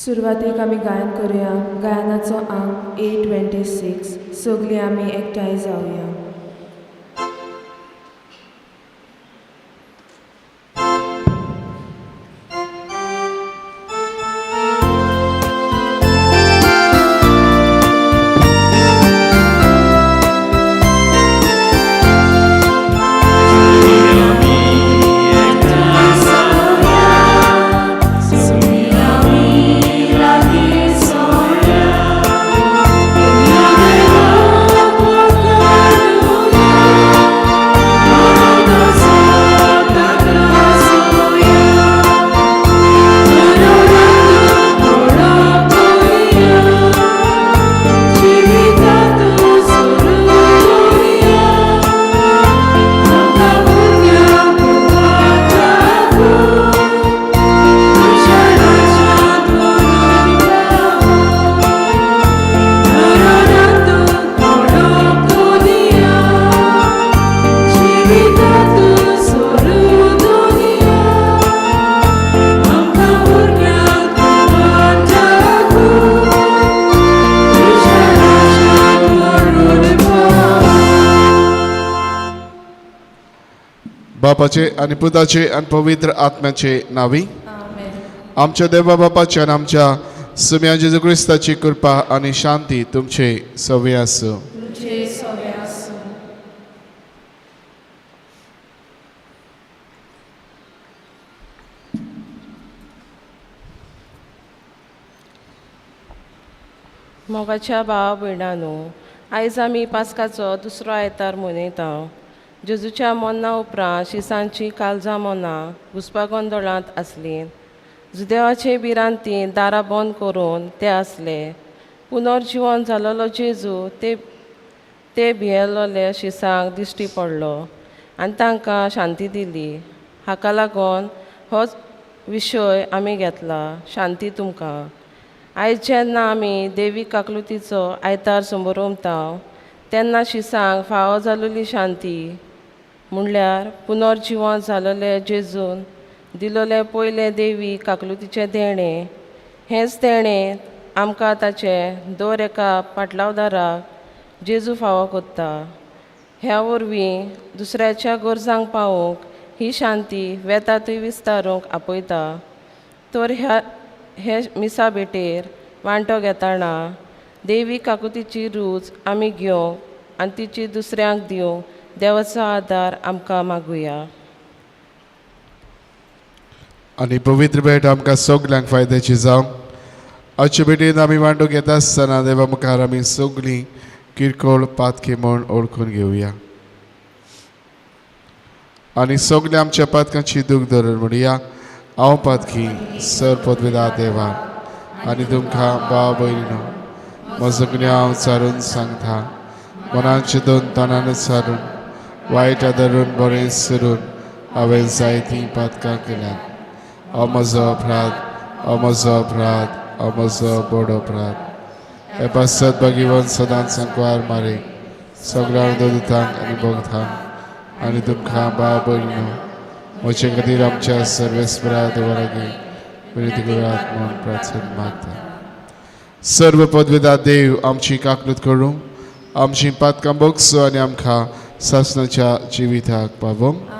सुरवातेक आमी गायन करुया. गायनाचो आंक 826. सगळीं आमी एकठांय जावया. बापाचे आनी पुताचे आनी पवित्र आत्म्याचे नावी आमच्या देवा बापाचे आनी आमच्या सुम्या जेजू क्रिस्ताची कृपा आनी शांती तुमचे सवे आसूं. मोगाच्या भावा भयणांनो, आयज आमी पास्काचो दुसरो आयतार मनयता. जेजूच्या मरणा उपरांत शिसांची काळजां मनां घुसपा गोंदळांत आसलीं. जुदेवाचे भिरांतीन दारां बंद करून ते आसले. पुनर्जिवन जालोलो जेजू ते भियेलोले शिसांक दिश्टी पडलो आनी तांकां शांती दिली. हाका लागून होच विशय आमी घेतला, शांती तुमकां. आयज जेन्ना आमी देवी काकलुतीचो आयतार समरोमता तेन्ना शिसांक फावो जालोली शांती म्हणल्यार पुनर्जिवन जालोले जेजून दिलोलें पयलें देवी काकलुतीचें देणें. हेंच देणें आमकां ताचें दर एका पाटलावदाराक जेजू फावो कोत्ता. ह्या वरवीं दुसऱ्याच्या गरजांक पावोवंक ही शांती वेता थंय विस्तारूंक आपयता. तर ह्या हे मिसा भेटेर वांटो घेतना देवी काकुतीची रूच आमी घेवंक आनी तिची दुसऱ्यांक दिवंक देवाचो आदार आमकां मागुया. आनी पवित्र भेट आमकां सगल्यांक फायद्याची जावं. आजचे भेटेन आमी वांटो घेता आसतना देवा मुखार आमी सगळीं किरकोळ पातकी म्हूण ओळखून घेवया आनी सगळ्या आमच्या पातकांची दूख धरून म्हणया, हांव पातकी सर पदवेदा देवा आनी तुमकां भाव भयणीनो म्हजो गुन्यांव सारून सांगता. मनाचे दोन तणान सारून वायट धरून बरें सरून हांवें जायतीं पातकां केल्यात. हो म्हजो अपराध, हो म्हजो अपराध, हो म्हजो बोड अपराध. हे पासत भगिवन सदांच संकवार मारे सगळ्यांक दोदुतांक आनी भोगतांक आनी तुमकां भाव भयणीनो म्हजे खातीर आमच्या सर्वेस्परा देवा लागीं विनंती करात म्हूण प्रार्थना मागता. सर्व पदवेदा देव आमची काकलूत करूं, आमची पातकां बोगसो आनी आमकां सासणाच्या जिविताक पावोवंक.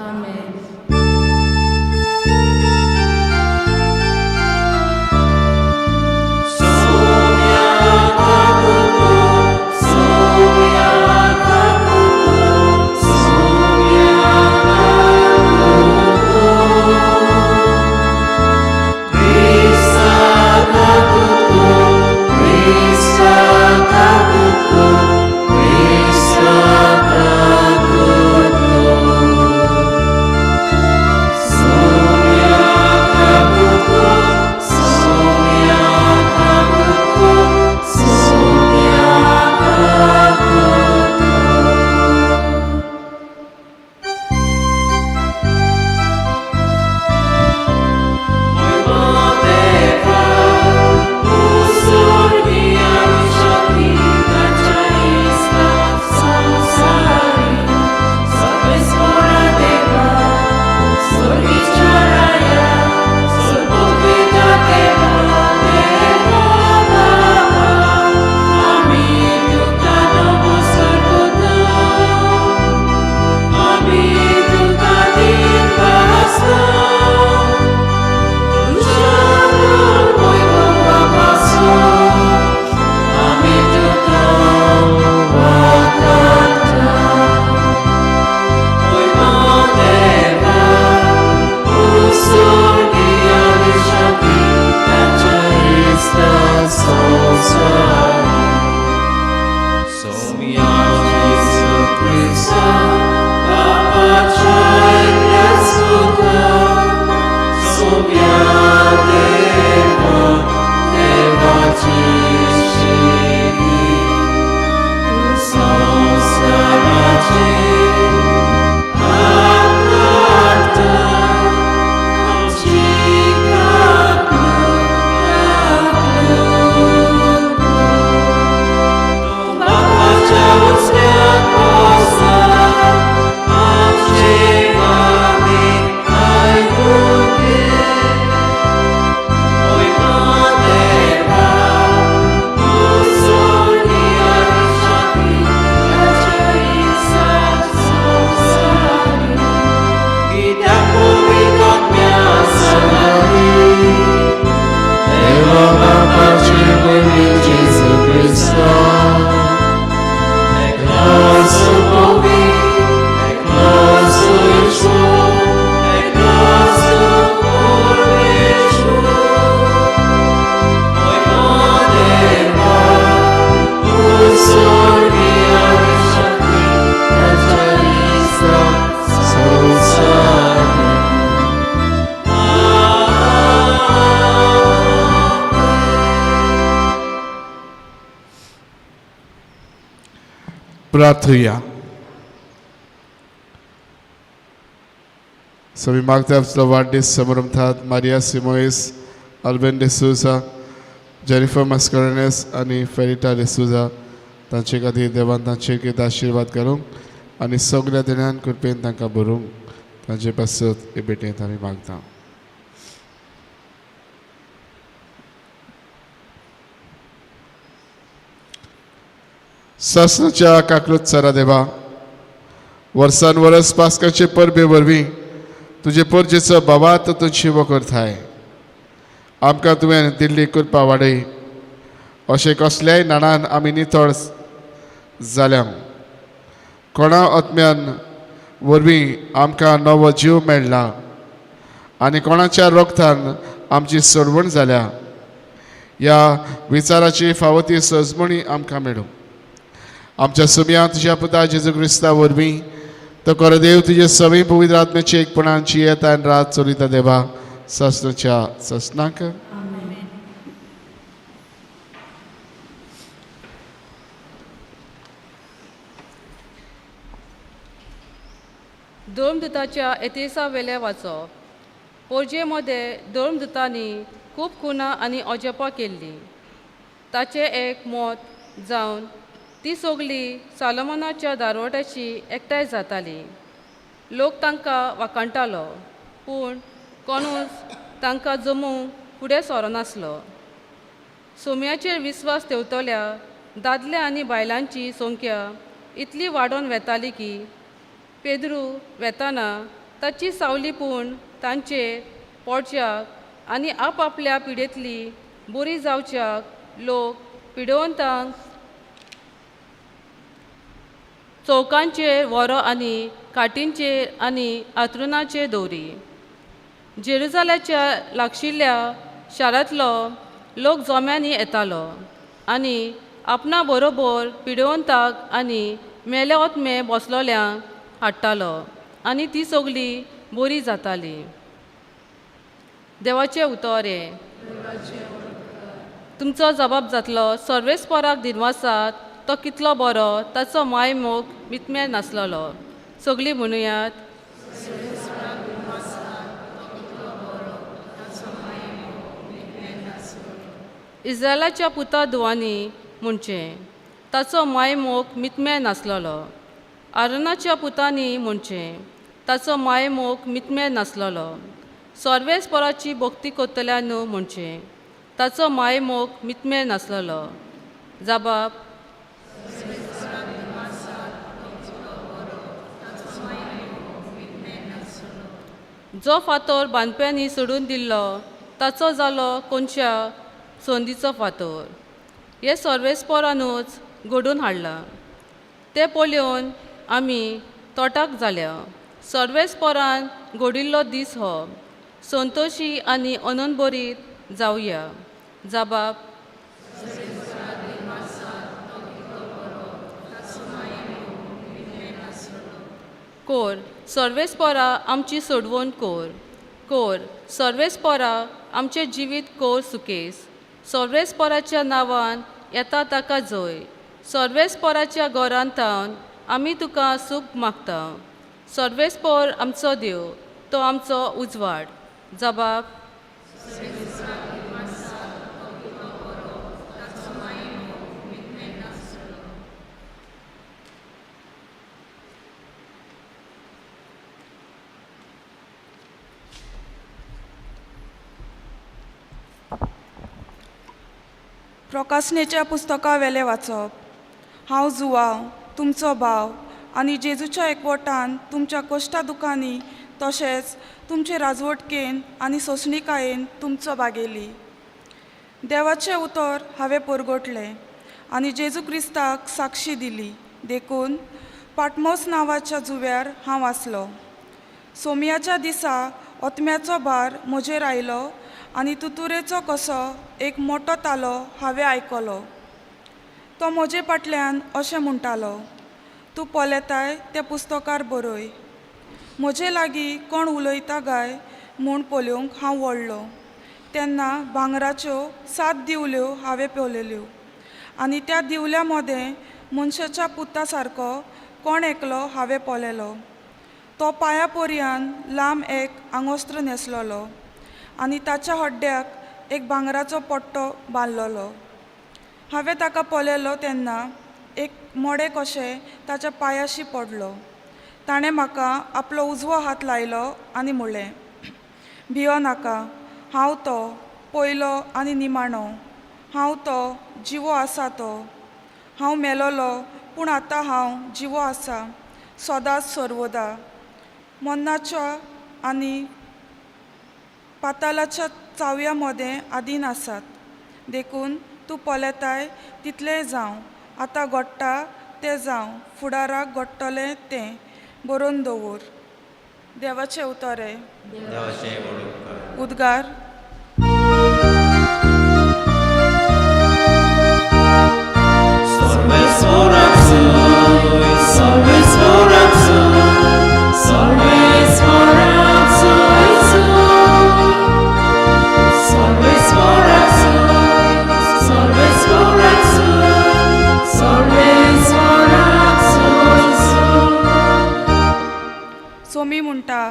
प्रार्थुया. सभी मागता आपलो वाडदीस समारंभात मारिया सिमोईस, अल्बेन डिसोजा, जेनिफर मस्करेनस आनी फेरिटा डिसोजा तांचे खातीर देवान तांचेर कितें आशिर्वाद करूंक आनी सगळ्या दिण्यान कृपेन तांकां भरूंक तांचे पासत हे भेटेंत आमी मागता. सासणाच्या काकलूत सरा देवा, वर्सान वरस पास्काचे परबे वरवीं तुजे परजेचो बाबा तो तुजी करताय. आमकां तुवें दिल्ली कृपा वाडय अशें कसल्याय नाणान आमी नितळ जाल्या. कोणा आत्म्यान वरवीं आमकां नवो जीव मेळ्ळा आनी कोणाच्या रोगतान आमची सोडवण जाल्या. ह्या विचाराची फावो ती सजमणी आमकां मेळूं. आमच्या सुम्या तुज्या पुता जेजू क्रिस्ता वरवीं तो खरो देव तुजे सवी पवित्र आत्म्याची एकपणाची येता आनी रात चलयता देवा सासणाच्या सासणाक. धर्मदूताच्या एतेसावेलें वाचप. पोरजे मदें धर्मदूतांनी खूब खुनां आनी अजपां केल्लीं. ताचें एक मत जावन ती सगळीं सालोमनाच्या दारवट्याची एकठांय जाताली. लोक तांकां वाखाणटालो, पूण कोणूच तांकां जमूंक फुडें सरनासलो. सोम्याचेर विस्वास ठेवतल्या दादल्या आनी बायलांची संख्या इतली वाडोवन वेताली की पेद्रू वेताना ताची सावली पूण तांचेर पडच्याक आनी आपआपल्या पिडेंतली बरी जावच्याक लोक पिडवंतांक चौकांचेर वरो आनी काटींचेर आनी आतरुणाचेर दवरी. जेरुजाल्याच्या लागशिल्ल्या शारांतलो लोक जोम्यांनी येतालो आनी आपणा बरोबर पिडवंताक आनी मेले ओतमे बसलोल्यांक हाडटालो आनी ती सगळी बरी जाताली. देवाचें उतर हें. तुमचो जबाब जातलो सर्वेस्पराक दिनवासात, तो कितलो बरो, ताचो माय मोग मितमेर नासलेलो. सगळीं म्हणुयात. इस्रायलाच्या पुता धुवांनी म्हणचें, ताचो माय मोग मितमेर नासलेलो. आरोनाच्या पुतांनी म्हणचें, ताचो माय मोग मितमेर नासलेलो. सर्वेस्पराची भक्ती करतल्या न्हू म्हणचें, ताचो माय मोग मितमेर नासलेलो. जबाब. जो फातोर बांदप्यांनी सोडून दिल्लो ताचो जालो कोनशा संदीचो फातोर. हे सर्वेस्परानूच घडून हाडलां. तें पळोवन आमी तोटाक जाल्या. सर्वेस्परान घडिल्लो दीस हो. संतोशी आनी अनंतभरीत जावया. जबाब. कोर सर्वेस्परा आमची सोडवण कोर. कोर सर्वेस्परा आमचें जिवीत कोर सुकेस. सर्वेस्पराच्या नांवान येता ताका जय. सर्वेस्पराच्या घरांत थावन आमी तुका सूख मागता. सर्वेस्पर आमचो देव, तो आमचो उजवाड. जबाब. प्रकाशनेच्या पुस्तका वेलें वाचप. हांव जुवांव, तुमचो भाव आनी जेजूच्या एकवटान तुमच्या कश्टा दुखांनी तशेंच तुमचे राजवटकेन आनी सोंसणिकायेन तुमचो बागेली. देवाचें उतर हांवें परगटलें आनी जेजू क्रिस्ताक साक्षी दिली, देखून पाटमोस नांवाच्या जुव्यार हांव आसलो. सोमयाच्या दिसा ओतम्याचो भार म्हजेर आयलो आनी तुतुरेचो कसो एक मोटो तालो हांवें आयकलो. तो म्हजे फाटल्यान अशें म्हणटालो, तूं पळयताय त्या पुस्तकार बरय. म्हजे लागीं कोण उलयता काय म्हूण पळोवंक हांव वळ्ळो. तेन्ना भांगराच्यो 7 दिवल्यो हांवें पळयल्यो आनी त्या दिवल्या मदें मनशाच्या पुता सारको कोण एकलो हांवें पळयलो. तो पांया पोरयान लांब एक आंगोस्त्र न्हेसलेलो आनी ताच्या हड्ड्याक एक भांगराचो पट्टो बांदलेलो. हांवें ताका पळयलो तेन्ना एक मडें कशें ताच्या पांयाशी पडलो. ताणें म्हाका आपलो उजवो हात लायलो आनी म्हणलें, भियो नाका, हांव तो पयलो आनी निमाणो, हांव तो जिवो आसा तो. हांव मेलोलो पूण आतां हांव जिवो आसा सदांच सर्वदा. मन्नाच्या आनी पातालाच्या चावया मदें आदीन आसात. देखून तूं पळयताय तितलें जावं, आतां घडटा तें जावं, फुडाराक घडटलें तें बरोवन दवर. देवाचें उतर हें. उद्गार. सोमी म्हणटा,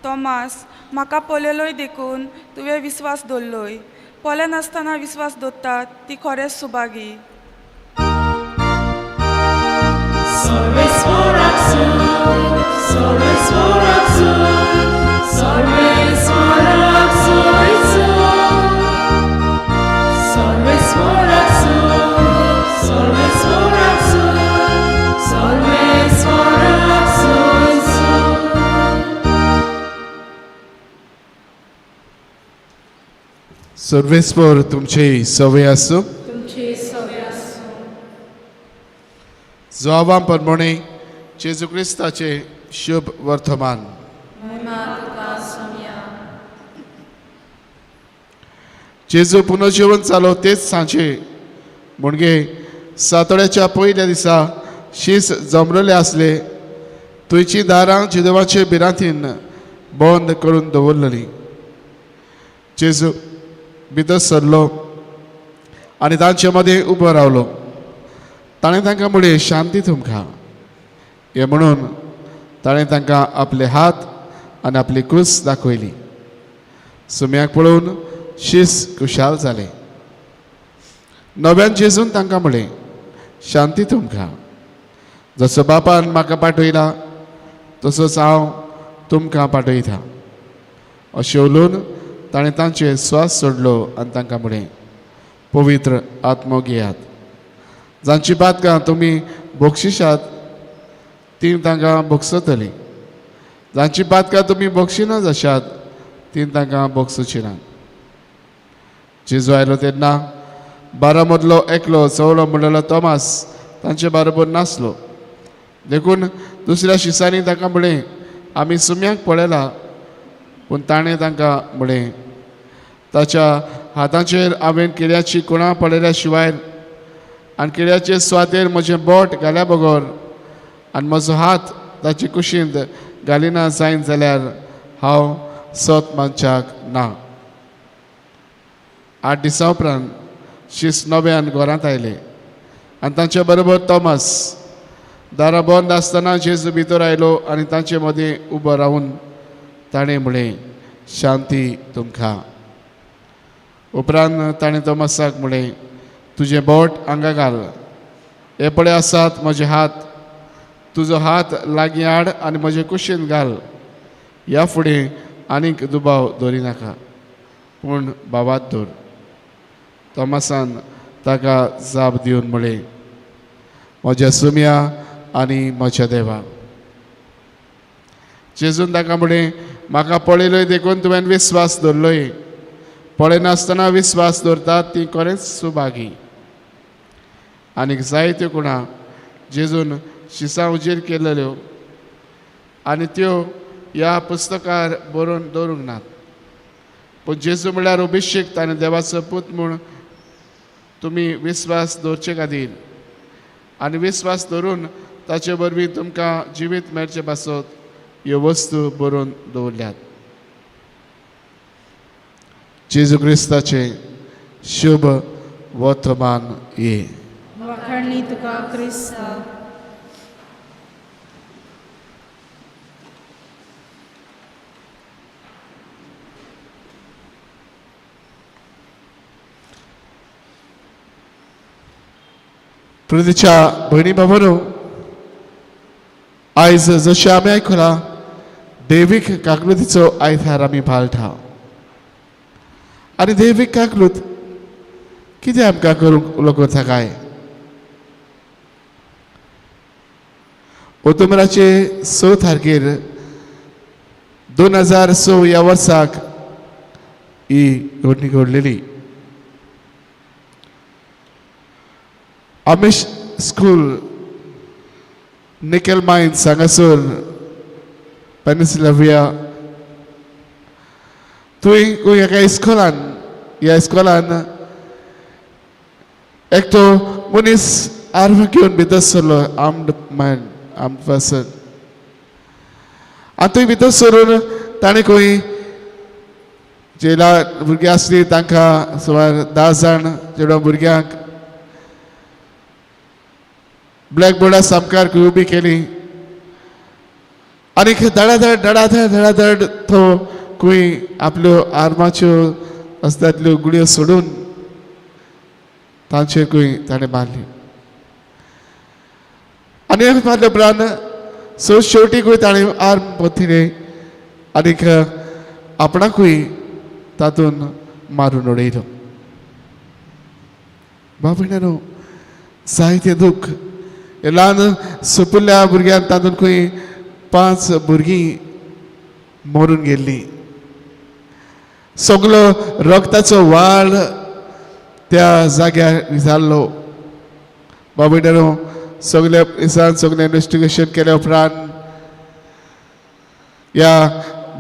तोमास, म्हाका पळयलोय देखून तुवें विस्वास दवरलोय. पळयनासतना विस्वास दवरतात ती खरेंच सुभागी. सर्वेस्पर तुमची सवय आसूं. जोवा परमणे जेजू क्रिस्ताचे शुभ वर्तमान. जेजू पुनर्जीवन जालो तेच सांजे म्हणजे सातोड्याच्या पयल्या दिसा शीस जमलेले आसले. थंयची दारां जिदवाचे भिरांतीन बंद करून दवरलेली. जेजू भितर सरलो आनी तांचे मदें उबो रावलो. ताणें तांकां म्हणलें, शांती तुमकां. हें म्हणून ताणें तांकां आपले हात आनी आपली कूस दाखयली. सुम्याक पळोवन शीस खुशाल जाले. नव्यान जेजून तांकां म्हणलें, शांती तुमकां. जसो बापान म्हाका पाठयला तसोच हांव तुमकां पाठयता. अशें उलोवन ताणें तांचे स्वास सोडलो आनी तांकां म्हणलें, पवित्र आत्मो घेयात. जांची पातकां तुमी बक्षिशात ती तांकां बक्षतली. जांची पातकां तुमी बक्षिना जाशात ती तांकां बक्षुची ना. जेजू आयलो तेन्ना 12 मदलो एकलो चवलो म्हणलेलो तोमास तांचे बरोबर नासलो. देखून दुसऱ्या शिसांनी ताका म्हणलें, आमी सुम्याक पळयला. पूण ताणें तांकां म्हणलें, ताच्या हाताचेर हांवें किड्याची कुणां पळयल्या शिवाय आनी किड्याचे सुवातेर म्हजें बोट घाल्या बगर आनी म्हजो हात ताचे कुशींत घालिना जायन जाल्यार हांव सत मानच्याक ना. 8 दिसां उपरांत शीस नव्यान घरांत आयले आनी तांचे बरोबर तोमास. दारां बंद आसतना जेजू भितर आयलो आनी तांचे मदीं उबो रावून ताणें म्हणलें, शांती तुमकां. उपरांत ताणें तोमासाक म्हणलें, तुजें बोट हांगा घाल, हे पळय आसात म्हजे हात, तुजो हात लागीं हाड आनी म्हजे कुशीन घाल. ह्या फुडें आनीक दुबाव दवरिनाका, पूण भावात दवर. तोमासान ताका जाप दिवन म्हणलें, म्हज्या सुम्या आनी म्हज्या देवा. जेजून ताका म्हणलें, म्हाका पळयलोय देखून तुवें विस्वास दवरलोय. पळयनासतना विस्वास दवरतात ती खरेंच सुभागी. आनीक जायत्यो कुणां जेजून शिसां उजेर केलेल्यो आनी त्यो ह्या पुस्तकार बरोवन दवरूंक नात. पूण जेजू म्हळ्यार अभिषेक आनी देवाचो पूत म्हूण तुमी विस्वास दवरचे खातीर आनी विस्वास दवरून ताचे वरवीं तुमकां जिवीत मेळचे पासत ह्यो वस्तू बरोवन दवरल्यात. जेजू क्रिस्ताचें शुभ वर्तमान हें. आनी तुका क्रिस्ता. पृथ्वीच्या भयणी बाबांनो, आयज जशें आमी आयकलां देवीक काकलुतीचो आयतार आमी पाळटा. आनी देवीक काकलूत कितें आमकां करूंक उलो करता काय? ऑक्टोबराचे 6 तारखेर 2006 ह्या वर्साक ही घडणी घडलेली. अमिश स्कूल निकेल मायन्स हांगासर पेनिसिल्वेनिया थंय खंय एका इस्कोलान, ह्या इस्कोलान एकटो मनीस आर्म घेवन भितर सरलो, आर्म्ड मॅन, आर्म्ड पर्सन. आनी थंय भितर सरून ताणें खंय जे ल्हान भुरगीं आसलीं तांकां सुमार 10 जाण चेडवां भुरग्यांक ब्लॅक बोर्डा सामकार खंय उबी केली आनी धडाधड धडाधड धडाधड तो खंय आपल्यो आर्माच्यो असल्यातल्यो गुळयो सोडून तांचेर खंय ताणें मारली. आनी मारल्या उपरांत सो शेवटी खंय ताणें आर्म पोतिलें आनीक आपणाकूय तातूंत मारून उडयलो. बाबा जायतें दूख ल्हान सोंपिल्ल्या भुरग्यांक तातूंत खंय 5 भुरगीं मरून गेल्लीं. सगलो रक्ताचो वाळ त्या जाग्यार जाल्लो. बाबा सगल्या पुलिसान सगळें इन्वेस्टिगेशन केल्या उपरांत ह्या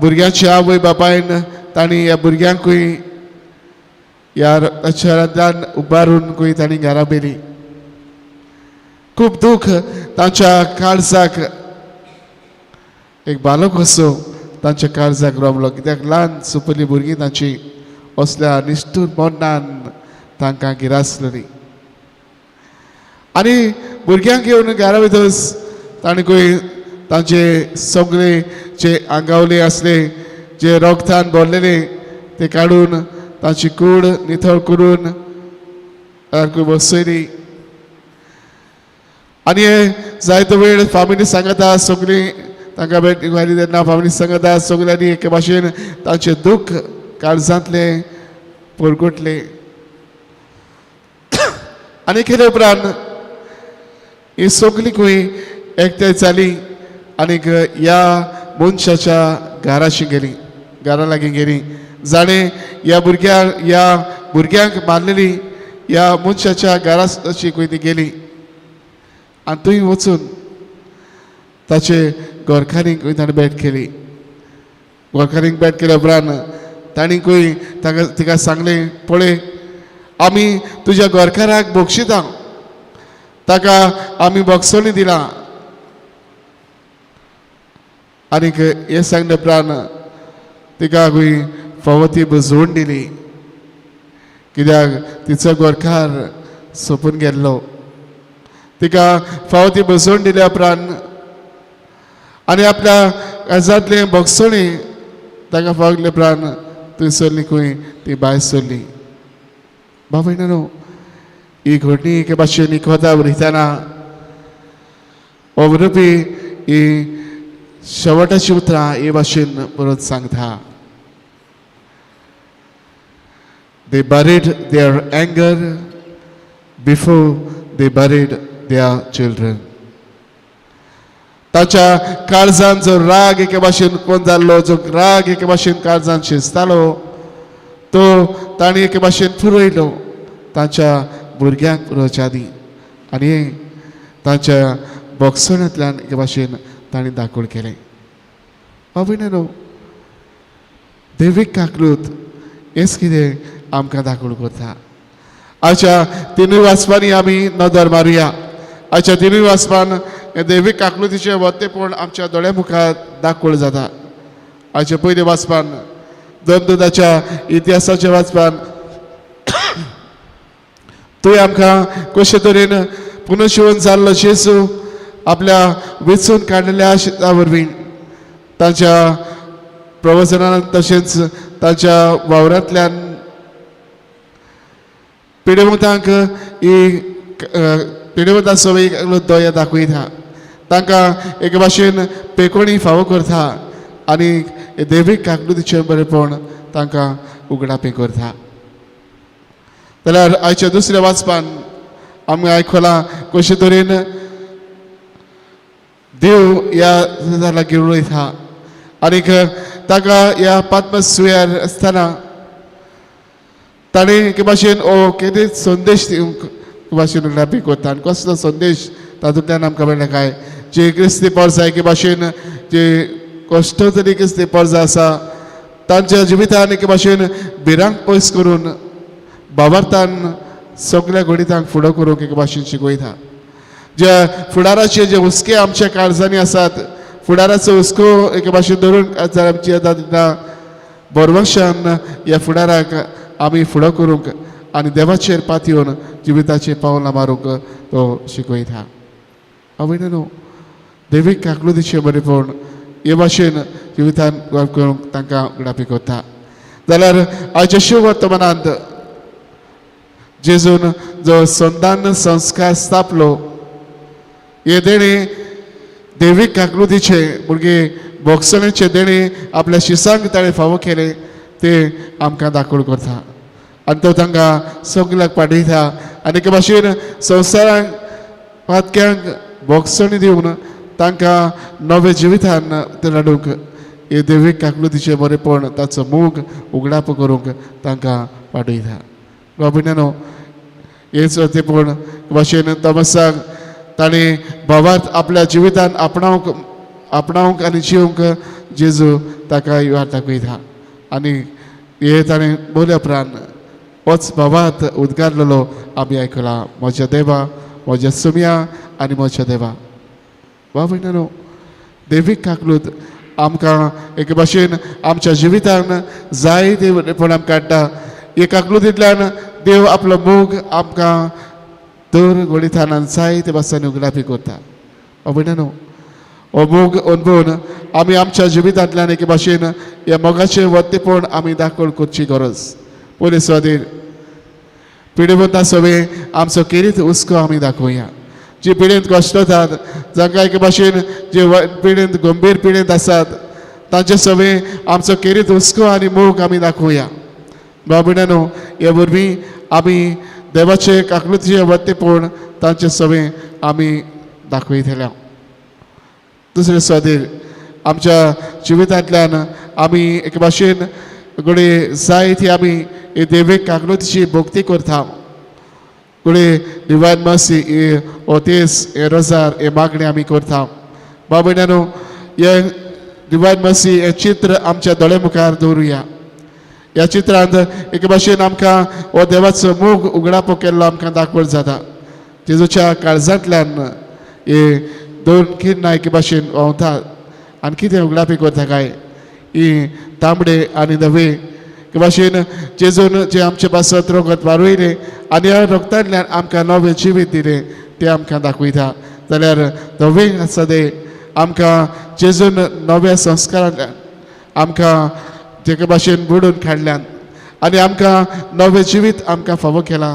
भुरग्यांच्या आवय बापायन तांणी ह्या भुरग्यांकूय ह्या रक्ताच्या उबारून खंय तांणी घरा व्हेली. खूब दूख तांच्या काळजाक, एक बालक असो तांच्या काळजाक रमलो, कित्याक ल्हान सुपली भुरगीं तांची असल्या निश्ठूर मरणान तांकां गिरासलेली. आनी भुरग्यांक घेवन घरा भितर ताणें खंय तांचे सगळे जे आंगावले आसले, जे रोगतान भरलेले ते काडून तांची कूड नितळ करून सारकी बसयली. आनी जायतो वेळ फामिली सांगता सगळीं तांकां भेट घाली तेन्ना फामिली सांगता सगळ्यांनी एके भाशेन तांचें दूख काळजांतलें परगटलें. आनी केले उपरांत ही सगळीं खंय एकठांय जाली आनीक ह्या मनशाच्या घराशी गेली, घरा लागीं गेली, जाणें ह्या भुरग्यांक ह्या भुरग्यांक मारलेली ह्या मनशाच्या घराशी खंय ती गेली. आनी थंय वचून ताचे गोरखारीक ताणें भेट केली. गोरखारीक भेट केल्या उपरांत तांणी खंय ताका तिका सांगलें, पळय आमी तुज्या गोरकाराक बक्षिता, ताका आमी बक्षोणी दिलां. आनीक हें सांगले उपरांत तिका खंय फावो ती बुजवण दिली, कित्याक तिचो गोरकार सोंपून गेल्लो. तिका फावो ती बसवण दिल्या उपरांत आनी आपल्या काळजांतलें बक्षोणी ताका फावले उपरांत थंय सरली खंय ती भायर सरली. बाबा न्हू ही घडणी एके भाशेन ही कथा बरयतना हो बरोवपी ही शेवटाची उतरां हे भाशेन बरोवन सांगता. They buried their anger before they buried their children. ताच्या काळजान जो राग एके भाशेन उत्पन्न जाल्लो, जो राग एके भाशेन काळजान शिजतालो, तो ताणें एके भाशेन पुरयलो ताच्या भुरग्यांक पुरोवच्या आदीं. आनी ताच्या बॉक्सणांतल्यान एके भाशेन ताणें दाखोवण केलें. बाबा देवीक काकलूत हेच कितें आमकां दाखोवण करता. आयच्या तिनूय वाचपांनी आमी नदर मारुया. आयच्या तिनूय वाचपान हे देवीक काकलुतीचें वत्तेपण आमच्या दोळ्या मुखार दाखोवण जाता. आयच्या पयल्या वाचपान दोन इतिहासाच्या वाचपान थंय आमकां कशे तरेन पुनशिवन जाल्लो जेजू आपल्या वेंचून काडलेल्या शिता वरवीं ताच्या प्रवचनान तशेंच ताच्या वावरांतल्यान पिडेवंतांक ही पिडेवंता सवय एकलो दया दाखयता, तांकां एके भाशेन पेकोणी फावो करता आनी देवीक काकलुतीचें बरेपण तांकां उगडापें करता. जाल्यार आयच्या दुसऱ्या वाचपान आमी आयकलां कशे तरेन देव ह्या लागीं उलयता आनीक ताका ह्या पाद्म सुयार आसतना ताणें एके भाशेन ओ कितें संदेश दिवंक भाशेन उगडापी करता. आनी कसलो संदेश तातूंतल्यान आमकां मेळटा काय जे क्रिस्ती पोरसां एके भाशेन जे कश्ट तरी क्रिस्ती पोरसां आसा तांच्या जिवितान एके भाशेन भिरांत पयस करून बाबार्थान सगळ्या गणितांक फुडो करूंक एके भाशेन शिकयता. जे फुडाराचे जे हुस्के आमच्या काळजांनी आसात फुडाराचो हुस्को एके भाशेन धरून जर आमची येता तेन्ना बरवशान ह्या फुडाराक आमी फुडो करूंक आनी देवाचेर पातयेवन जिविताचेर पावलां मारूंक तो शिकयता. आवय न्हू देवीक काकलुतीचें बरेपण हे भाशेन जिवितान करूंक तांकां उगडापी करता. जाल्यार आयच्या शिव वर्तमानांत जेजून जो संतान संस्कार स्थापलो हे देणें देवीक काकलुतीचें भुरगे भोगसणेचें देणें आपल्या शिसांक ताणें फावो केलें ते आमकां दाखोवण करता आनी तो तांकां सगल्याक पाठयता आनी एके भाशेन संवसारांक पातक्यांक भोगसणी दिवन तांकां नव्या जिवितान ते लाडूंक हे देवीक काकलुतीचें बरेपण ताचो मोग उगडाप करूंक तांकां पाठयता. बाबीनो हेच वतेपण भाशेन तमसाक ताणें भावार्थ आपल्या जिवितान आपणावंक आपणावंक आनी जिवंक जेजू ताका वाट दाखयता आनी हे ताणें बोल्या उपरांत होच भावार्थ उद्गारलेलो आमी आयकला, म्हज्या देवा म्हज्या सुमया आनी म्हज्या देवा. बाबा देवीक काकलूत आमकां एके भाशेन आमच्या जिवितान जाय ते बरेपण आमकां हाडटा. हे काकलुतींतल्यान देव आपलो मोग आमकां दर गोडिथानान जाय ते भासांनी उगडापी करता. बाबा हो मोग अणभवून आमी आमच्या जिवितांतल्यान एके भाशेन ह्या मोगाचें वत्तेपण आमी दाखोवन करची गरज. पयले सुवातेर पिडेवंता सवे आमचो केरीत हुस्को आमी दाखोवया. जी पिडेंत कश्टतात जांकां एके भाशेन जे पिडेंत गंभीर पिडेंत आसात तांचे सवे आमचो केरीत हुस्को आनी मोग आमी दाखोवया. बाबड्यानो हे वरवीं आमी देवाचे काकलुतीचे वत्तेपण तांचे सवे आमी दाखयतले. दुसरे सुवातेर आमच्या जिवितांतल्यान आमी एके भाशेन घडये जाय ती आमी हे देवीक काकलुतीची भक्ती करता. घडये डिवायन मर्सी हे ओतेस हे रोजार हे मागणी आमी करता. बाबड्यानो हे डिवायन मर्सी हें चित्र आमच्या दोळे मुखार दवरुया. ह्या चित्रांत एके भाशेन आमकां हो देवाचो मोग उगडापो केल्लो आमकां दाखवण जाता. जेजूच्या काळजांतल्यान हे दोन किरणां एके भाशेन व्हांवतात आनी कितें उगडापी करता काय ही तांबडे आनी धवे एके भाशेन जेजून जे आमचे पासत रगत वारयलें आनी ह्या रगतांतल्यान आमकां नवें जिवीत दिलें तें आमकां दाखयता. जाल्यार धवे आसा ते आमकां जेजून नव्या संस्कारांतल्यान आमकां तेका भाशेन बुडून काडल्यान आनी आमकां नवें जिवीत आमकां फावो केलां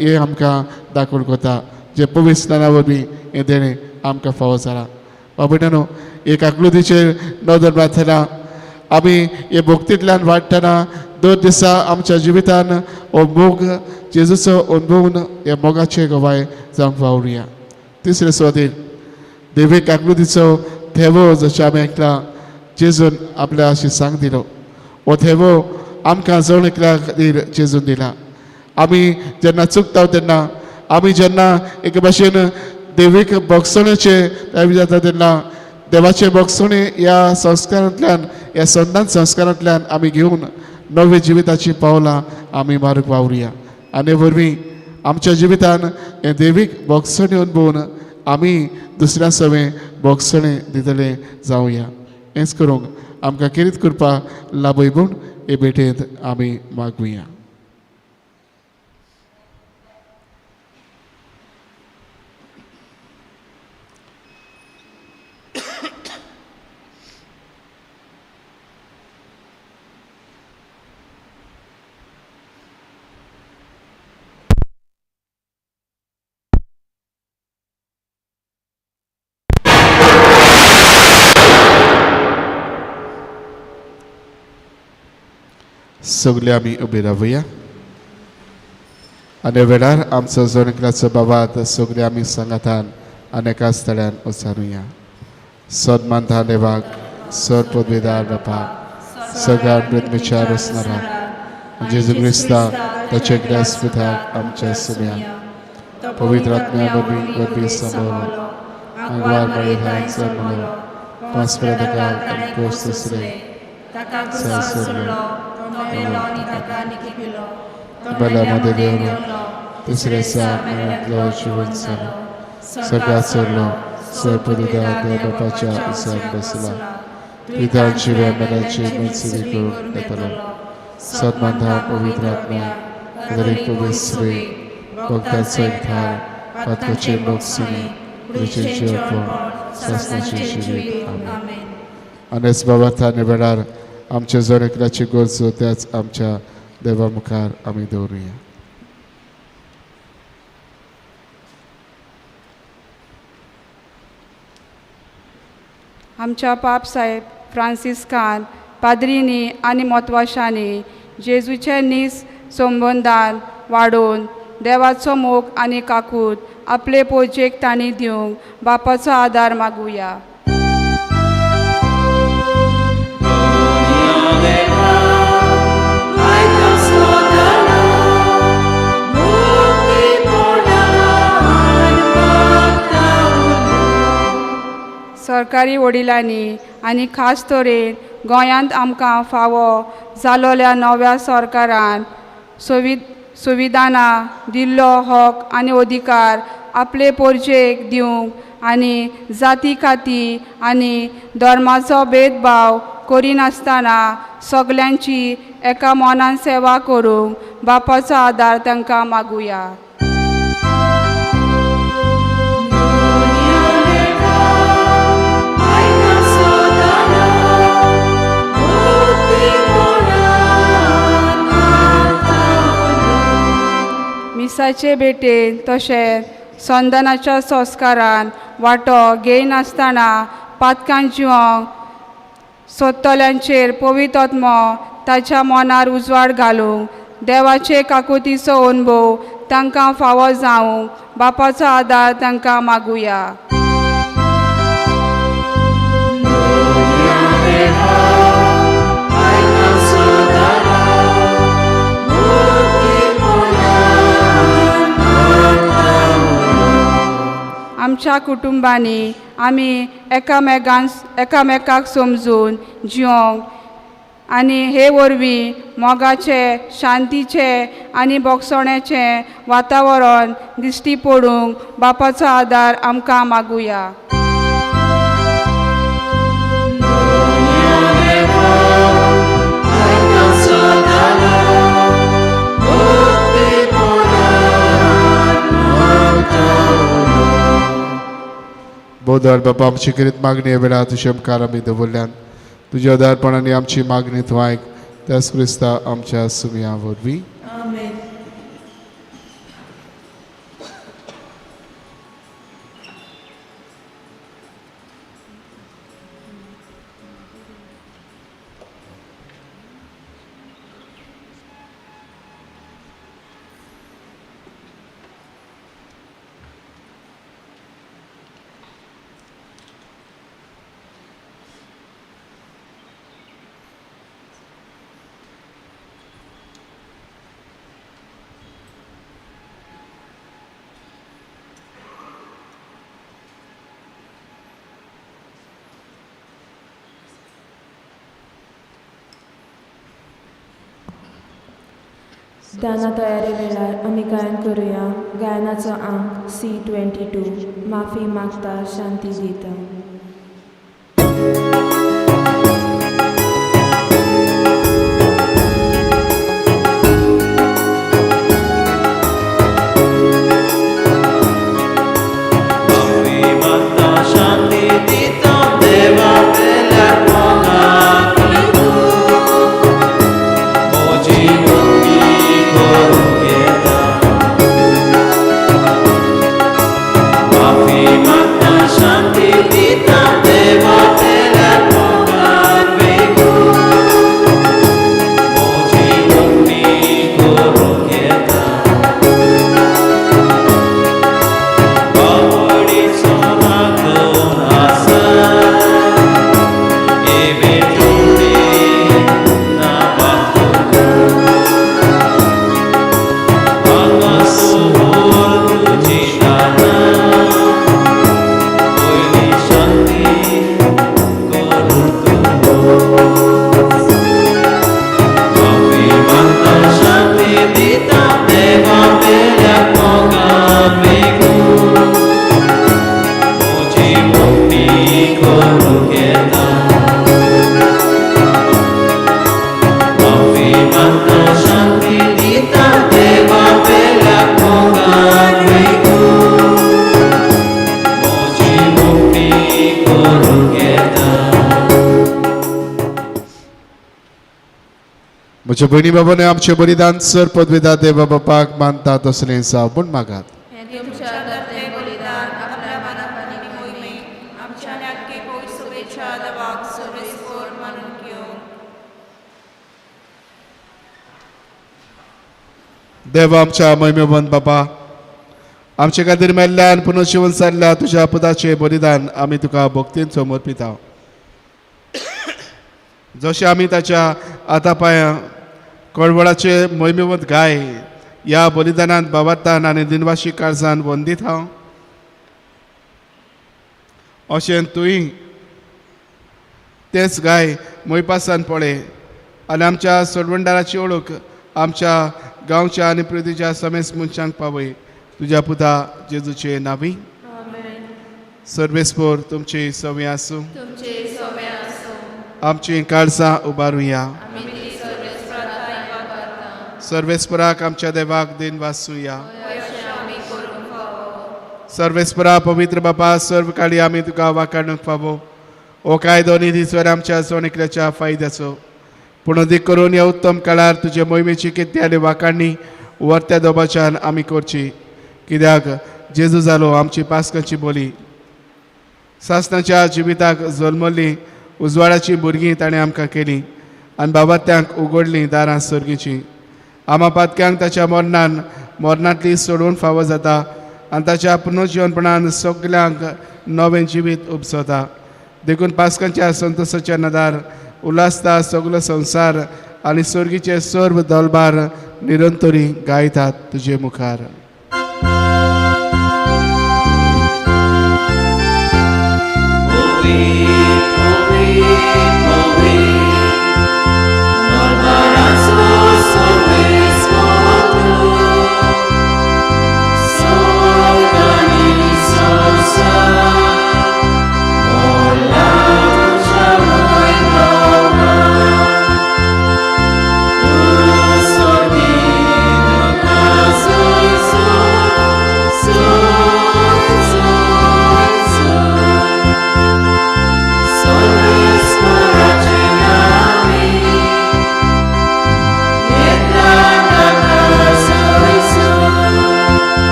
हें आमकां दाखोवन करता. जे पवित्र स्नाना वरवीं हें देणें आमकां फावो जालां. बाबड्यानो एक आकृतीचेर नदर मारतना आमी हे भक्तींतल्यान वाडटना दर दिसा आमच्या जिवितान हो मोग जेजूचो अणभवून ह्या मोगाचे गवाय जावंक वावरुया. तिसरे सुवातेर देवीक आकृतीचो थेवो जशें आमी आयकलां जेजून आपल्या अशी सांग दिलो. हो थेवो आमकां जण एकल्या खातीर जेजून दिला. आमी जेन्ना चुकता तेन्ना आमी जेन्ना एके भाशेन देवीक भोगसणेचे जाता तेन्ना देवाचे भोगसणे ह्या संस्कारांतल्यान ह्या संदान संस्कारांतल्यान आमी घेवन नव्या जिविताची पावलां आमी मारूंक वावरुया आनी वरवीं आमच्या जिवितान हें देवीक भोगसणे अणभवून आमी दुसऱ्या सवें भोगसणे दितले जावया. हेंच करूंक आमकां केरीत करपाक लाभय म्हूण हे भेटेंत आमी मागुया. सगळे आमी उबे रावया आनी वेळार आमचो जण एकल्याचो बाबात सगळे आमी सांगातान आनी एका स्थळ्यान उचारुया. सन्मानता देवाक सर पदवीदार बापाक सगळ्या मृतमिच्या रचणाराक जेजू क्रिस्ताक ताचे ग्रेस पुताक आमच्या सुम्याक पवित्र आत्म्या वरवीं वरवीं सांबाळलो आंगवार मळी जल्मलो पांच काल आनी कोस दुसरे बल्या मदें देवलो तिसरे दिसा मरणांतलो जिवन जालो सगळ्यात चडलो सर पदवीदार देव बापाच्या उसान बसला पिता जिव्या मनाची मनसुरी करून येतलो सन्मानता पवित्र आत्म्या दरेक पवित्र भक्ताचो एक पातकाचे मोक्षिणी कुडीचें अर्पण सासणाचें जिवीत. आमेन. आनी बाबा आनी वेळार आमच्या जण एकल्याची गरजो त्याच आमच्या देवा मुखार आमी दवरुया. आमच्या पाप साहेब फ्रांसिस्कान पाद्रींनी आनी मोतवाशांनी जेजूचे नीस संबंदान वाडोवन देवाचो मोग आनी काकूत आपले पोजेक तांणी दिवंक बापाचो आदार मागुया. सरकारी वडिलांनी आनी खास तरेन गोंयांत आमकां फावो जालोल्या नव्या सरकारान संविधानां दिल्लो हक आनी अधिकार आपले पोरजेक दिवंक आनी जाती काती आनी धर्माचो भेदभाव करिनासतना सगल्यांची एका मनान सेवा करूंक बापाचो आदार तांकां मागुया. मिसाचे भेटेन तशेंच संदानाच्या संस्कारान वांटो घेयनासतना पातकान जिवंक सोदतल्यांचेर पवित्र आत्मो ताच्या मनार उजवाड घालूंक देवाचे काकुतीचो अनुभव तांकां फावो जावंक बापाचो आदार तांकां मागुया. आमच्या कुटुंबांनी आमी एकामेकाक समजून जिवंक आनी हे वरवीं मोगाचें शांतीचें आनी बोगसण्याचें वातावरण दिश्टी पडूंक बापाचो आदार आमकां मागुया. बोधर बापा आमची करीत मागणी ह्या वेळार तुज्या मुखार आमी दवरल्यान तुज्या उदारपणान आमची मागणी तूं आयक त्याच क्रिस्ता आमच्या सुमया वरवीं. दाना तयारी वेळार आमी गायन करुया. गायनाचो आंक C22 माफी मागता शांती दिता. Mata Shanti. म्हज्या भयणी बाबांनी आमचें बलिदान सर पदवेदा देवा बापाक मानता तसलें जावं म्हूण मागात. तुमच्या हातांतलें बलिदान आपल्या मानाक आनी मोहिमेक आमच्या आनी पवित्र सभेच्या देवाक सर्वेस्पर मानून घेवंक. देवा आमच्या महिमेवंत बाबा, आमचे खातीर मेल्ल्यान पुनर्जीवन जाल्ल्या तुज्या पदाचें बलिदान आमी तुका भक्तीन समर्पिता. जशें आमी ताच्या आतां पांयां कडवडाचे महिमेवंत गाय ह्या बलिदानांत बाबातान आनी दिनवाशी काळजान वंदीत हांव, अशें तुंय तेच गाय मोयपासान पळय आनी आमच्या सोडवणदाराची ओळख आमच्या गांवच्या आनी पृथ्वीच्या समेस्त मनशांक पावय. तुज्या पुता जेजूचे नावी. सर्वेस्पोर तुमची सवी आसूं. आमची काळजां उबारुया. सर्वेस्पराक आमच्या देवाक दिन वासूया. सर्वेस्परा पवित्र बापा, सर्व काळी आमी तुका वाकाडूंक फावो हो कायदो निधीचो आमच्या जोणेकल्याच्या फायद्याचो, पूण अदीक करून ह्या उत्तम काळार तुजे मोहिमेची कितें आनी वाकाडणी वर्त्या दोबाच्यान आमी करची. कित्याक जेजू जालो आमची पास्काची बोली, सासणाच्या जिविताक जल्मल्ली उजवाडाची भुरगीं ताणें आमकां केलीं आनी बाबात्यांक उगडलीं दारां सर्गीचीं. आमा पातक्यांक ताच्या मरणान मरणांतली सोडून फावो जाता आनी ताच्या पुनर्जिवनपणान सगल्यांक नवें जिवीत उपसता. देखून पास्कांच्या संतोसाच्या नदार उल्हासता सगलो संवसार आनी सर्गीचे सर्व दलबार निरंतरी गायतात तुजे मुखार.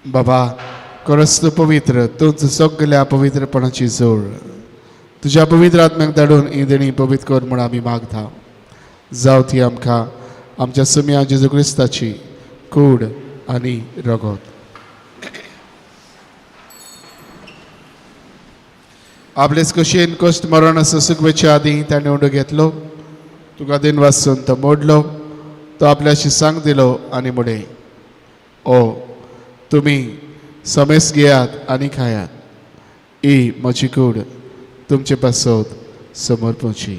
बाबा खरंच तूं पवित्र, तूंच सगल्या पवित्रपणाची जोड. तुज्या पवित्र आत्म्याक धाडून ही देणी पवित्र कर म्हूण आमी मागता. जावं ती आमकां आमच्या सुम्या जेजू क्रिस्ताची कूड आनी रगत. आपलेच कशेन कश्ट मरण सुखवेच्या आदीं ताणें उंडो घेतलो, तुका दिन वाचून तो मोडलो, तो आपल्याशी सांग दिलो आनी म्हणें, ओ तुमी समेस घेयात आनी खायात, ही म्हजी कूड तुमचे पासत समर्पची.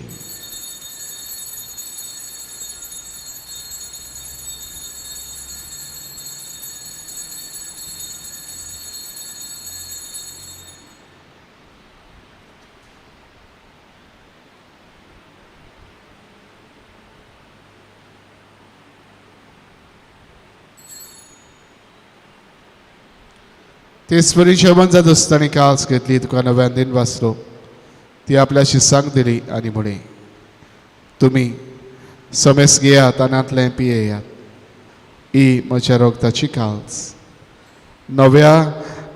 तेच परी जेवण जात आसतना काल्स घेतली, तुका नव्यान दिन वाचलो, ती आपल्याशी सांग दिली आनी म्हणे, तुमी समेस घेयात आनी पियेयात, ही म्हज्या रगताची काल्स, नव्या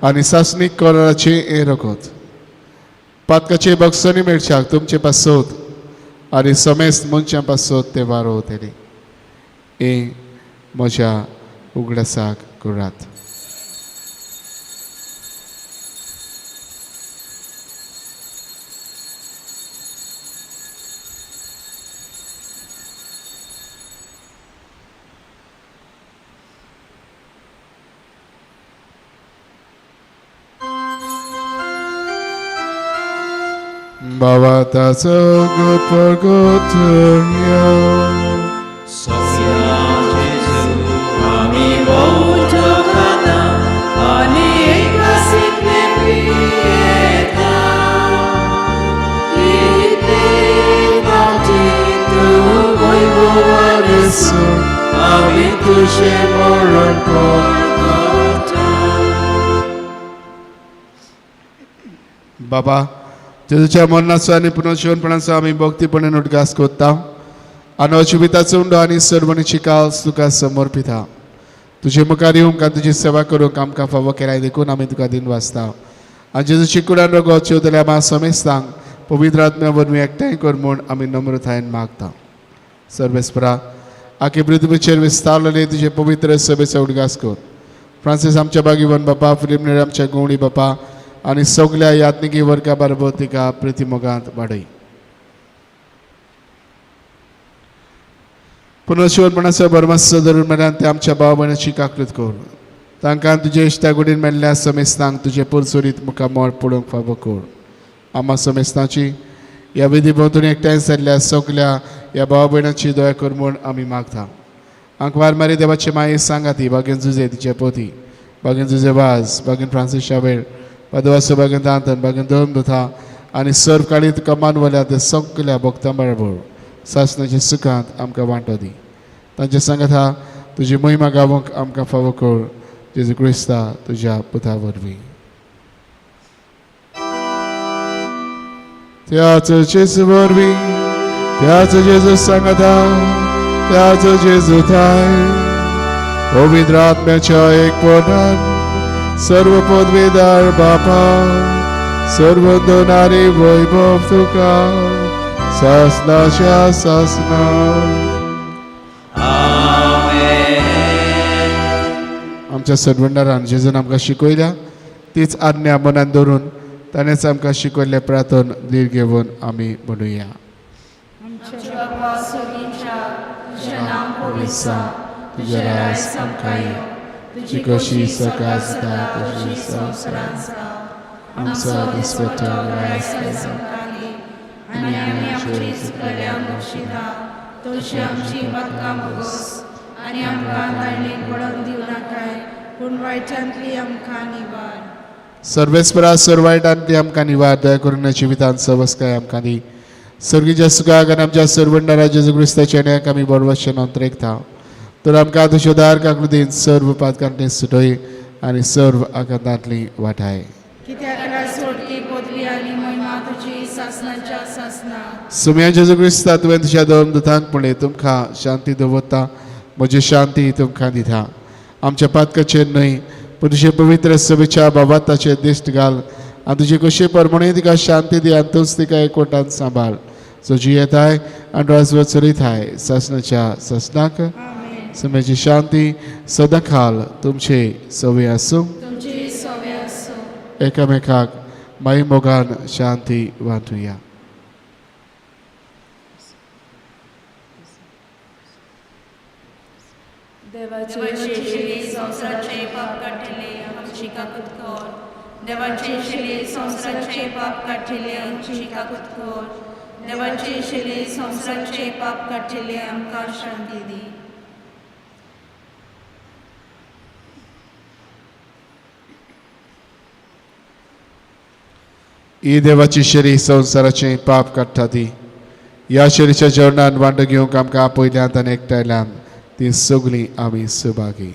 आनी सासणीक कराराचें हें रगत, पातकाचे बक्षणी मेळच्याक तुमचे पासत आनी समेस्त मनशां पासत ते वारो वतले. हें म्हज्या उगडासाक करात. Bawa taso goporgotunya. Soya Jesu ami bojokata ani ekasitne pieta ite partitu voi voaresu ami. करून परगटा. बाबा जेजूच्या मरणाचो आनी पुनर्जीवनपणाचो आमी भक्तीपणान उडगास कोत्ता आनी अजिबिताचो उंडो आनी सरवणीची काल्स तुका समर्पिता. तुजे मुखार येवंक आनी तुजी सेवा करूंक आमकां फावो केलाय देखून आमी तुका दिन वाचता. आनी जेजूची कुडान रगत जेवतल्या आमा समेस्तांक पवित्र आत्म्या वरवीं एकठांय कर म्हूण आमी नम्रतायेन मागता. सर्वेस्परा आखे पृथ्वीचेर विस्तारलेले तुजे पवित्र सभेचो उडगास कर. फ्रांसीस आमच्या बागीवन बापा, फिलीप नेरी आमच्या गवणी बापा आनी सगल्या यात्निकी वर्गा बरोबर तिका प्रितीमोगांत वाडय. पुनर्जीवनपणाचो भरमासो धरून मेल्यान ते आमच्या भाव भयणाची काकृत कर. तांकां तुजे इश्टागुडीन मेळ्ळ्या समेस्तांक तुजे पुरसुरीत मुखामळ पळोवंक फावो कर. आमा समेस्तांची ह्या विधी भोंवतणी एकठांय जाल्ल्या सगल्या ह्या भाव भयणाची दया कर म्हूण आमी मागता. आंकवार मारी देवाची माये सांगाती बागेन जुजे तिचे पोती, बागेन जुजे वाज, बागेन फ्रांसीस शावेर, पादवासो बागेन दांतन, बागेन दोन दुथा आनी सर्व काळी तुका मानवल्या ते सगल्या भक्तां बरोबर सासणाच्या सुखांत आमकां वांटो दी. तांचे सांगाता तुजी महिमा गावंक आमकां फावो कर. जेजू क्रिस्ता तुज्या पुता वरवीं. त्याच जेजू वरवीं, त्याच जेजू सांगाता, त्याच जेजू थाय पवित्र आत्म्याच्या एकपणान सर्व पदवीदार बापा, सर्व दोनारी वैभव तुका सासनाच्या सासना. आमच्या सरवंडारान जेजून आमकां शिकयल्या तीच आज्ञा मनान दवरून ताणेंच आमकां शिकयल्लें प्रार्थन धीर घेवन आमी म्हणुया. तुज्या राज आमकां यो, तुजी कशी सकाळ जाता तशी संवसारांत आमचो दिसपट्टो राज आनी आमी आमची चुकल्या बक्षिता तशी आमची पातकां भोगोस आनी आमकां ताणें पडोवन दिवं नाकाय पूण वायटांतली आमकां निवार. सर्वेस्परा सर्व वायटांतली आमकां निवार. दया करून जिवितांत सवस्काय आमकां दी. सर्गीच्या सुखाक आनी आमच्या सर्वंडारा जेजू क्रिस्ताच्या न्यायाक आमी बरोवचें नोंदरेकता. तर आमकां तुज्यो दार काकृतीन सर्व पातकांतली सुटय आनी सर्व आकांतांतली वाटाय. कित्याक सोडकी पदवी आनी महिमा तुजी सासनाच्या सासना. सुम्या जेजू क्रिस्ता तुवें तुज्या दोन दुतांक म्हणलें तुमकां शांती दवरता, म्हजी शांती तुमकां दिता. आमच्या पातकाचेर न्हय पूण तुजे पवित्र सभेच्या बाबाताचेर दिश्ट घाल आनी तुजे कशे परमणे तिका शांती दी आनी तूंच तिका एकवटान सांबाळ. सो जियेताय आनी राजवट चलयताय सासनाच्या सासनाक. सुम्याची शांती सदांकाल तुमचे सवय आसूं. तुमची सवय आसूं. एकामेकाक माई मोगान शांती वांटुया. देवाचे संवसाराचे पाप काडटले आमची काकूत कर. देवाचे शिले संवसाराचे पाप काडटले आमची काकूत कर. देवाचे शिले संवसाराचे पाप काडटले आमकां शांती दी. ही देवाची शरी संवसाराचें पाप काडटा ती ह्या शरीच्या जेवणान वांटो घेवंक आमकां आपयल्यात आनी एकठांयल्यान ती सगळीं आमी सहभागी.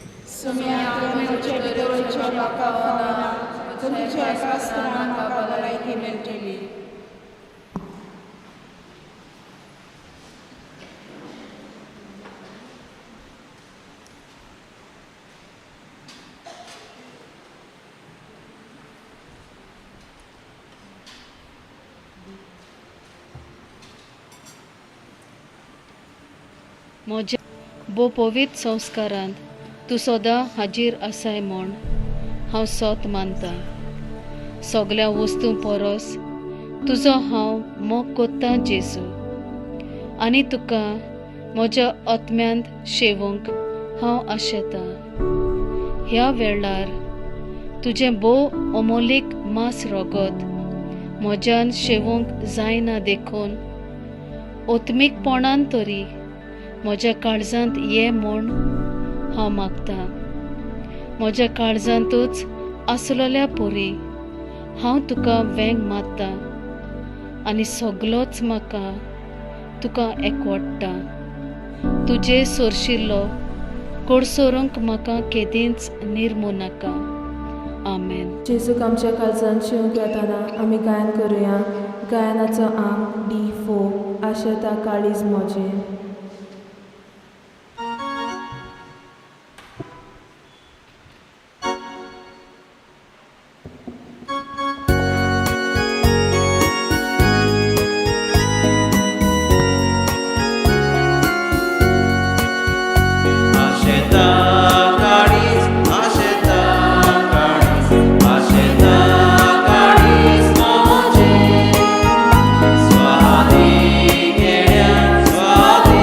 म्हज्या भोव पवित्र संस्कारांत तूं सदां हाजीर आसाय म्हूण हांव सोत मानता. सगल्या वस्तूं परस तुजो हांव मोग कोत्तां जेजू, आनी तुका म्हज्या आत्म्यांत शेवूंक हांव आशेतां. ह्या वेळार तुजें भोव अमोलीक मांस रगत म्हज्यान शेवूंक जायना देखून ओत्मीकपणान तरी म्हज्या काळजांत ये म्हूण हांव मागतां. म्हज्या काळजांतूच आसलेल्या परी हांव तुका वेंग मारता आनी सगलोच म्हाका तुका एकवडटा. तुजे सोरशिल्लो कोडसोरूंक म्हाका केदींच निर्मू नाका. आमेन. जेजूक आमच्या काळजान शिवंक येताना आमी गायन करुया. गायनाचो आंक D4, आशेता काळीज म्हजें. आशेता काळीज, आशेता काळीज, आशेता काळीज म्हजें. स्वाती घेण्या, स्वाती.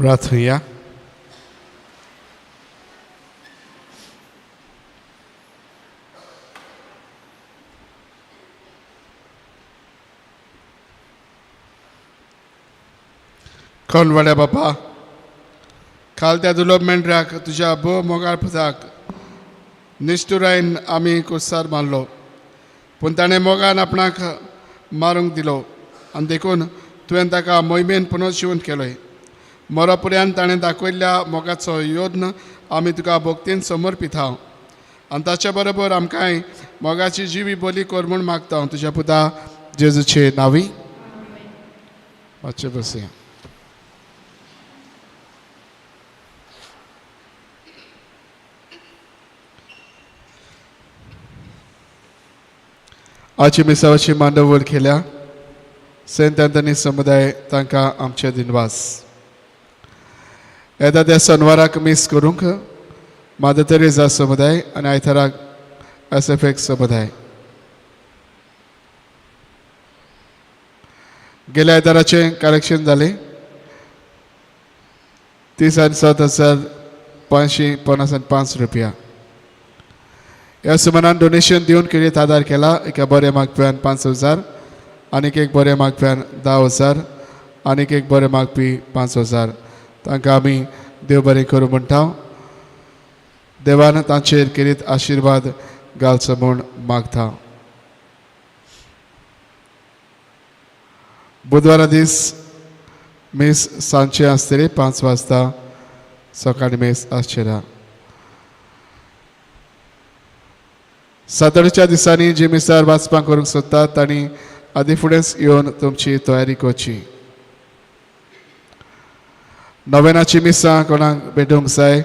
प्रार्थया. कोण बापा, काल त्या दुर्लभ मेंढराक तुज्या भोव मोगाळ पुताक निश्ठुरायन आमी कुस्सार मारलो, पूण ताणें मोगान आपणाक मारूंक दिलो आनी देखून तुवें ताका मोहिमेन पुनर्जिवन केलोय. मरोपुऱ्यान ताणें दाखयल्ल्या मोगाचो यत्न आमी तुका भक्तीन समर्पीत हांव आनी ताच्या बरोबर आमकांय मोगाची जिवी बोली कर म्हूण मागता हांव तुज्या पुता जेजूचे नांवी. मातशें बसया. आजची मिसावाची मांडवळ केल्या सेंट अँथनी समुदाय तांकां आमचे दिनवास. येता त्या शनवाराक मीस करूंक मादर तेरेजा समुदाय आनी आयताराक SFX समुदाय. गेल्या आयताराचें कलेक्शन जालें 37,555 रुपया. ह्या सुमनान डोनेशन दिवन कितें आदार केला. एका बऱ्या मागप्यान 5,000, आनीक एक बऱ्या मागप्यान 10,000, आनीक एक बरें मागपी 5,000. तांकां आमी देव बरें करूं म्हणटा. देवान तांचेर केरीत आशिर्वाद घालचो म्हूण मागता. बुधवारा दीस मीस सांजचें आसतलें 5 वाजता, सकाळीं मीस आसचें ना. सातडच्या दिसांनी जी मिसार वाचपाक करूंक सोदतात तांणी आदी फुडेंच येवन तुमची तयारी करची. नवेनाची मिसां कोणाक भेटोवंक जाय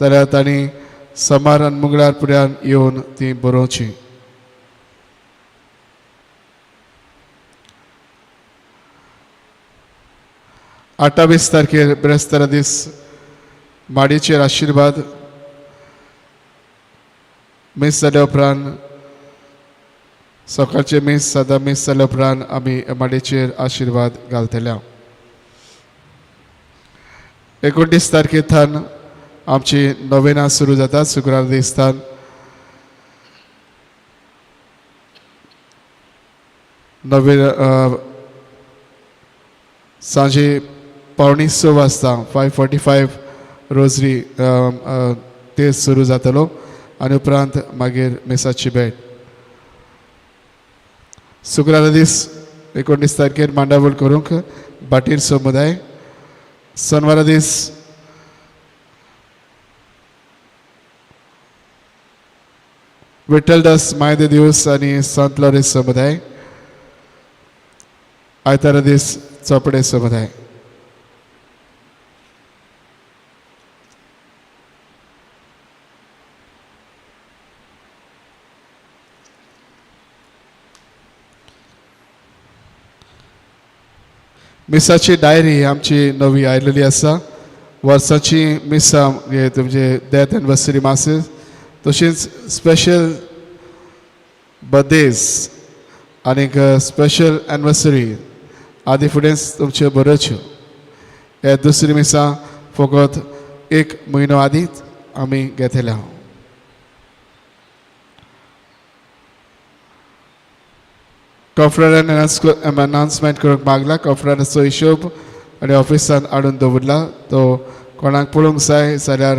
जाल्यार तांणी सोमार आनी मंगळार फुड्यान येवन ती बरोवची. अठ्ठावीस तारखेर बिरेस्तारा दीस माडयेचेर आशिर्वाद मीस जाल्या उपरांत सकाळचें मीस सदां मीस जाल्या उपरांत आमी माडयेचेर आशिर्वाद घालतले. 29 तारखे थान आमची नोवेना सुरू जाता. शुक्रार दीस थान नवे सांजे 5:45 वाजता 5:45 रोजरी ते सुरू जातलो आनी उपरांत मागीर मिसाची भेट. शुक्रारा दीस 29 तारखेर मांडावळ करूंक भाटीर समुदाय. शनवारा दीस विठ्ठलदास मायदे दिवस आनी संत लॉरेन्स समुदाय. आयतारा दीस चोपडे समुदाय. मिसाची डायरी आमची नवी आयलेली आसा. वर्साची मिसां हे तुमचे डेथ एनिवर्सरी मासीस, तशीच स्पेशल बर्थडेज आनीक स्पेशल एनिवर्सरी आदी फुडेंच तुमच्यो बरोवच्यो. हे दुसरी मिसां फकत 1 म्हयनो आदींच आमी घेतल्या. कॉफ्रान अनाउन्समेंट करूंक मागला. कॉफ्रानाचो हिशोब आनी ऑफिसान हाडून दवरला. तो कोणाक पळोवंक जाय जाल्यार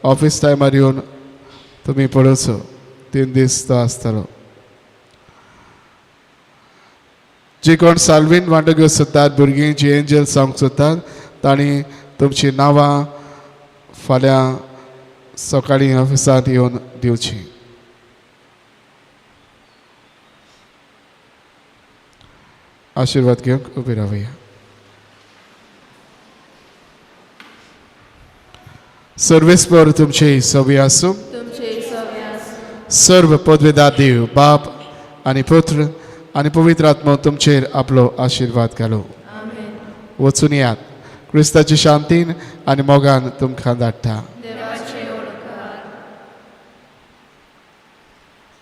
ऑफिस टायमार येवन तुमी पळोवचो. 3 दीस तो आसतलो. जे कोण साल्वीन वांटो घेवंक सोदतात, भुरगीं जी एंजल जावंक सोदतात तांणी तुमचीं नांवां फाल्यां सकाळीं ऑफिसांत येवन दिवचीं. आशिर्वाद घेवंक उबी रावया. सर्वेस्पर तुमचे सवी आसूं. सर्व पदवेदार देव बाप आनी पुत्र आनी पवित्र आत्मो तुमचेर आपलो आशिर्वाद घालो. वचून यात. क्रिस्ताची शांतीन आनी मोगान तुमकां धाडटा.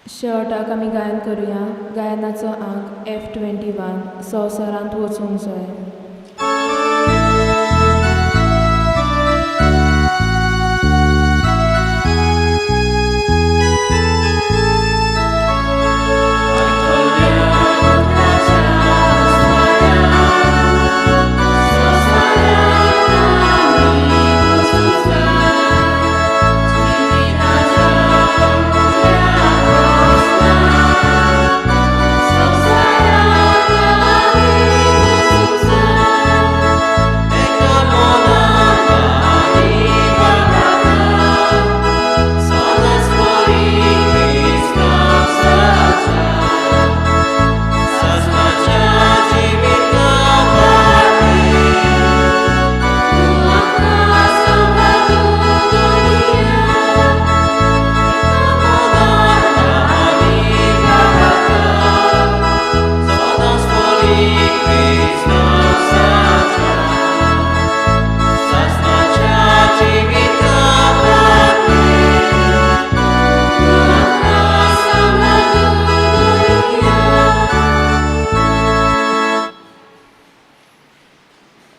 शेवटाक आमी गायन करुया. गायनाचो आंक F21 संवसारांत वचूंक जाय. क्रिस्तान.